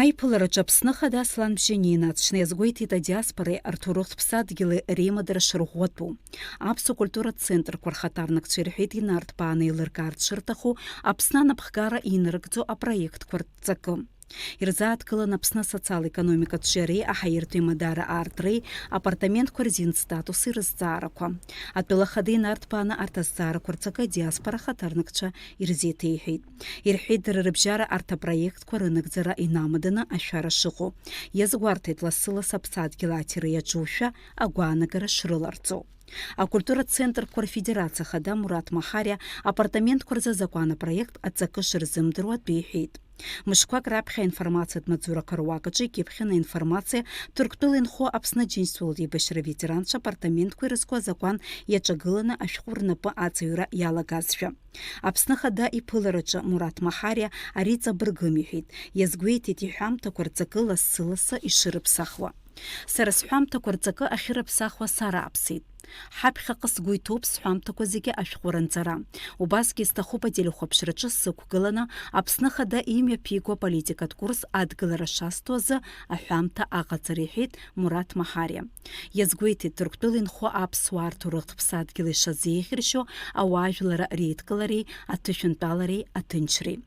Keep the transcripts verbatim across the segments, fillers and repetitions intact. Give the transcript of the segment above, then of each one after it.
Аиԥылараҿы Аԥсны Ахада Аслан Бжьаниа инаҵшьны иазгәеиҭеит адиаспореи арҭ урыхтә ԥсадгьыли реимадара шырӷәӷәатәу. Аԥсуа культуратә центрқәа рхаҭарнакцәа ирҳәеит инарҭбааны еилыркаарц шырҭаху Аԥсны анапхгара инарыгӡо апроектқәа рҵакы. Ирзааҭгылан Аԥсны асоциал-економикатә ҿиареи аҳаиртәи мадара аартреи апартаментқәа рзин статуси рызҵаарақәа. Атәыла Ахада инарҭбааны арҭ азҵаарақәа рҵакы адиаспора ахаҭарнакцәа ирзеиҭеиҳәеит. Ирҳәеит, дара рыбжьара арҭ апроектқәа рынагӡара инамаданы ашәара шыҟоу. Иазгәарҭеит лассы-ласс аԥсадгьыл аҭира иаҿушәа агәаанагара шрыларҵо. Акультуратә центрқәа рфедерациа ахада Мураҭ Маҳариа апартаментқәа рзы азакәан апроект аҵакы шырзымдыруа атәы иҳәеит. Мышқәак раԥхьа аинформациатә маҵзурақәа руак аҿы икьыԥхьын аинформациа Ҭырқәтәыла инхо Аԥсны Аџьынџьтәылатә еибашьра ветеранцәа апартаментқәа ирызку азакәан иаҿагыланы ашәҟәы рнапы аҵаҩра иалагазшәа. Аԥсны Ахада иԥылараҿы Мураҭ Маҳариа ари ҵабыргым иҳәеит, иазгәеиҭеит иҳәамҭақәа рҵакы лассы-лассы ишырыԥсахуа. Сара сҳәамҭақәа рҵакы ахьырыԥсахуа сарааԥсеит. Ҳаԥхьаҟа сгәы иҭоуп сҳәамҭақәа зегьы ашәҟәы ранҵара. Убасгьы исҭахуп ателехәаԥшраҿы сықәгыланы Аԥсны Ахада имҩаԥиго аполитикатә курс адгылара шасҭо азы аҳәамҭа аҟаҵара, иҳәеит Мураҭ Маҳариа. Иазгәеиҭеит, Ҭырқәтәыла инхо аԥсуаа рҭоурыхтә ԥсадгьыл ишазеиӷьыршьо ауаажәларра реидкылареи аҭышәынтәалареи аҭынчреи.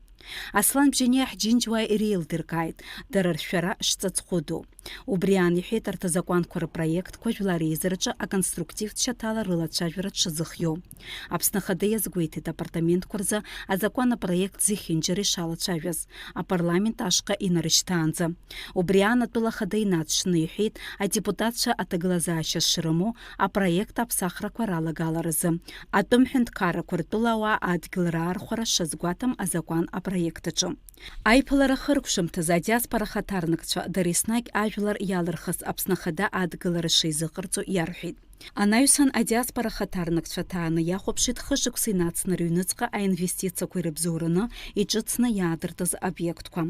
Аслан Бжьаниа ҳџьынџьуаа иреилдыркааит, дара ршәара шҵаҵӷәы ду. Убри аан иҳәеит арҭ азакәанқәа рпроектқәа жәлар реизараҿы аконструктивтә шьаҭала рылацәажәара дшазыхиоу. Аԥсны Ахада иазгәеиҭеит апартаментқәа рзы азакәан апроект зехьынџьара ишалацәажәаз, апарламент ашҟа инарышьҭаанӡа. Убри аан атәыла Ахада инаҵшьны иҳәеит, адепутатцәа аҭагылазаашьа шрымоу апроект аԥсахрақәа ралагаларазы, атәым ҳәынҭқаррақәа ртәыла ауаа адгьыл раархәара шазгәаҭам азакәан апроект аҿы. Аиԥылара ахыркәшамҭазы адиаспора ахаҭарнакцәа дара еснагь ажәлар иалырхыз Аԥсны Ахада адгылара шеизыҟарҵо иарҳәеит. Анаҩсан адиаспора ахаҭарнакцәа ҭааны иахәаԥшит хышықәса инацны рыҩныҵҟа аинвестициақәа ирыбзоураны иҿыцны иаадыртыз обиектқәа.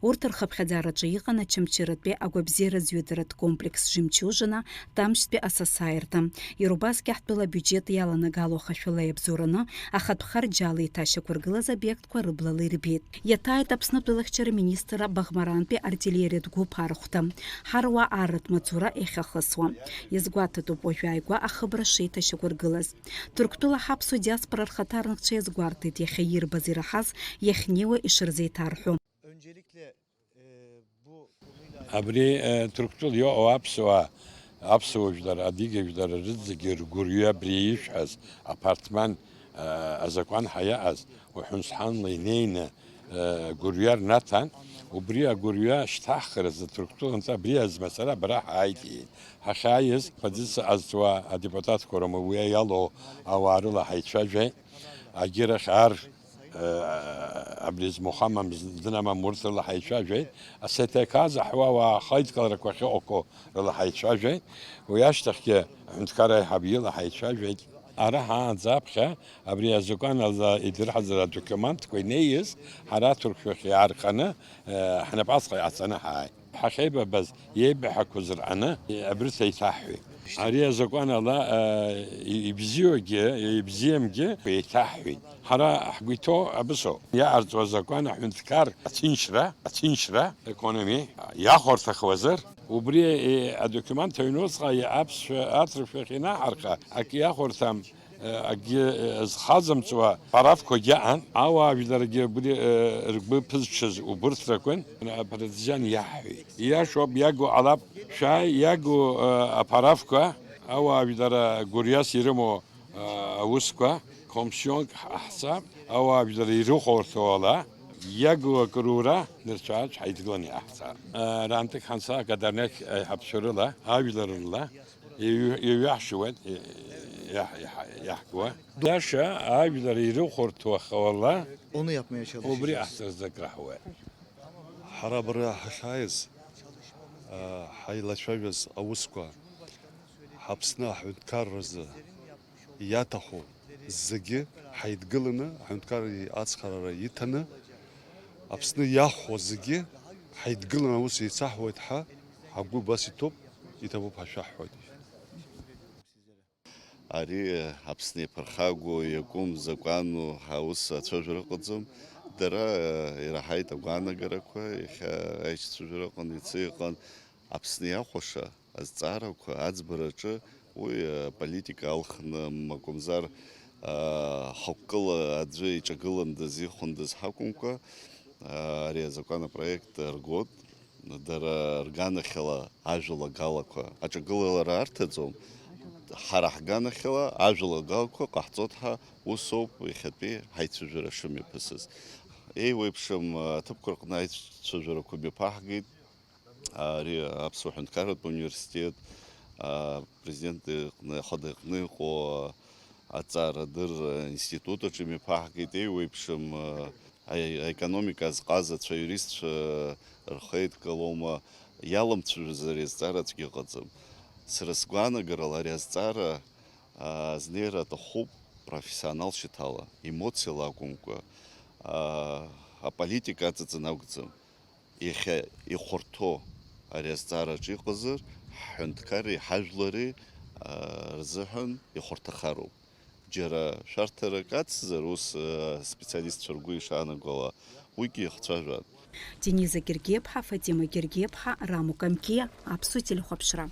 Урҭ рхыԥхьаӡараҿы иҟан Очамчыратәи агәабзиара зҩыдаратә комплекс Жемчужина, Тамшьтәи асасааирҭа. Иара убасгьы ҳтәыла абиуџьет иаланагало ахашәала иабзоураны ахатә харџьала иҭашьақәыргылаз обиектқәа рыблала ирбеит. Иаҭааит Аԥснытәи лыхьчара министрра Баӷмарантәи артиллериатә гәыԥ архәҭа, ҳаруаа арратә маҵзура иахьахысуа. Иазгәаҭатәуп уажә ааигәа ахыбра шеиҭашьақәыргылаз. Ҭырқәтәыла ҳаԥсуа диаспора рхаҭарнакцәа иазгәарҭеит иахьа ирбаз ираҳаз, иахьнеиуа ишырзеиҭарҳәо. Öncelikle, e, bu konuyla Абри, э, Ҭырқәтәыла иҟоу аԥсуаа, аԥсуа жәлар, адыга жәлар рыдагьы ргәырҩа абри ишәҳәаз апартман, э, азакәан ҳәа иаҟаз уҳәансҳанла инеины, э, гәырҩа рнаҭан, убри агәырҩа шьҭаҳхразы Ҭырқәтәылантәи абри азы мацара абра ҳааит, иҳәеит. Ҳахьааиз, позициа ҟазҵуа адепутатқәа роума уи иалоу ауаа рыла ҳаицәажәеит. Агьырахь ар, э, абри змоу хамам, дынамам урҭ рыла ҳаицәажәеит. Асеҭеқаза ҳуа ауаа ахаидкыларақәа ахьыҟақәоу рыла ҳаицәажәеит. Уи ашьҭахьгьы аҳәынҭқар аиҳаб ила ҳаицәажәеит. Ара ҳаанӡа аԥхьа абри азакәан ала идырҳазар адокументқәа инеиз, ҳара аҭырқәшәахь иаарханы, э, ҳнапаҵҟа иҟаҵаны ҳааит. Ҳахьеибабаз иеибаҳақәаз рҟаны абырҭ еиҭаҳҳәеит. Ари азакәан ала, э, ибзиоугьы, ибзиамгьы еиҭаҳҳәеит. Ҳара ҳгәы иҭоу абысоуп. Иаҟарҵо азакәан аҳәынҭқар аҭынчра, аҭынчра, економи, иахәарҭахуазар, убри, э, адокумент аҩнуҵҟа аԥсшәа аҭырқәшәахь инаҳарха, ак иахәарҭам, акгьы зхаҵамҵуа ԥарафқәагьы аан, ауаажәларгьы убри, э, ргәы ԥызҽыз убырҭ ракәын, апартизан иаҳҳәеит. Ииашоуп, иагу ҟалап, шәааи, иагу, э, аԥарафқәа, ауаажәлар гәырҩас ирымоу, э, аусқәа, комиссионк ҳаҳҵап, ауаажәлар ирыхәарҭоу ала, иагу акрура нырцәааҿ ҳаидгыланы иаҳҵап. Э, раамҭак ҳанца Гадарнақь аиҳабцәа рыла, ажәлар рыла, Иҩ-, иҩаҳшьуеит, и-, иаҳ-, иаҳ-, иаҳкуа. Баша ажәлар ирыхәарҭоу ахауала Onu yapmaya çalışacağız. Убри аҳҵарӡа акраҳуеит. Ҳара абра ҳахьааиз, а, ҳаилацәажәаз аусқәа, ҳАԥсны аҳәынҭқарразы иаҭаху зегьы ҳаидгыланы, аҳәынҭқарра ацхыраара иҭаны, Аԥсны иахәо зегьы ҳаидгыланы аус еицаҳуеит ҳәа ҳгәы убас иҭоуп, иҭабуп ҳәа шәаҳҳәоит. Ари Аԥсны иаԥырхагоу, иакәым закәану ҳәа аус ацәажәара ыҟаӡам. Дара ираҳаит агәаанагарақәа, иахьа аишьцәажәара ыҟан, иацы иҟан, Аԥсны иахәаша азҵаарақәа аӡбараҿы уи аполитика алхны, макәымзар, ҳақәкыла аӡәы иҿагыландаз, ихәындаз ҳакәымкәа, ари азакәанопроект ргоит. Дара рганахьала ажәалагалақәа аҿагылара арҭаӡом. Ҳара ҳганахьала ажәалагалақәа ҟаҳҵоит ҳәа усоуп иахьатәи ҳаицәажәара шымҩаԥысыз. Еиуеиԥшым аҭыԥқәа рҟны аицәажәарақәа мҩаԥаҳгеит. Ари Аԥсуа ҳәынҭқарратә университет, апрезидент иҟны, ахада иҟны иҟоу аҵарадырра институт аҿы имҩаԥаҳгеит, еиуеиԥшым, а, аекономика азҟазацәа, аиуристцәа рхеидкылома, иаламцәажәоз ари азҵаара аӡәгьы ыҟаӡам. Сара сгәаанагарала ари азҵаара, а, азнеира аҭахуп профессионал шьаҭала, емоциала акәымкәа, а, аполитика аҵаҵаны акәӡам. Иахьа ихәарҭоу ари азҵаараҿы иҟазар, ҳҳәынҭқарреи ҳажәлари, аа, рзыҳәан ихәарҭахароуп. Џьара шәарҭарак ацзар, ус, аа, специалистцәа ргәы ишаанагола, уигьы иахцәажәан. Дениза Гергиаԥҳа, Фатима Гергиаԥҳа, Рамо Камкиа, Аԥсуа телехәаԥшра.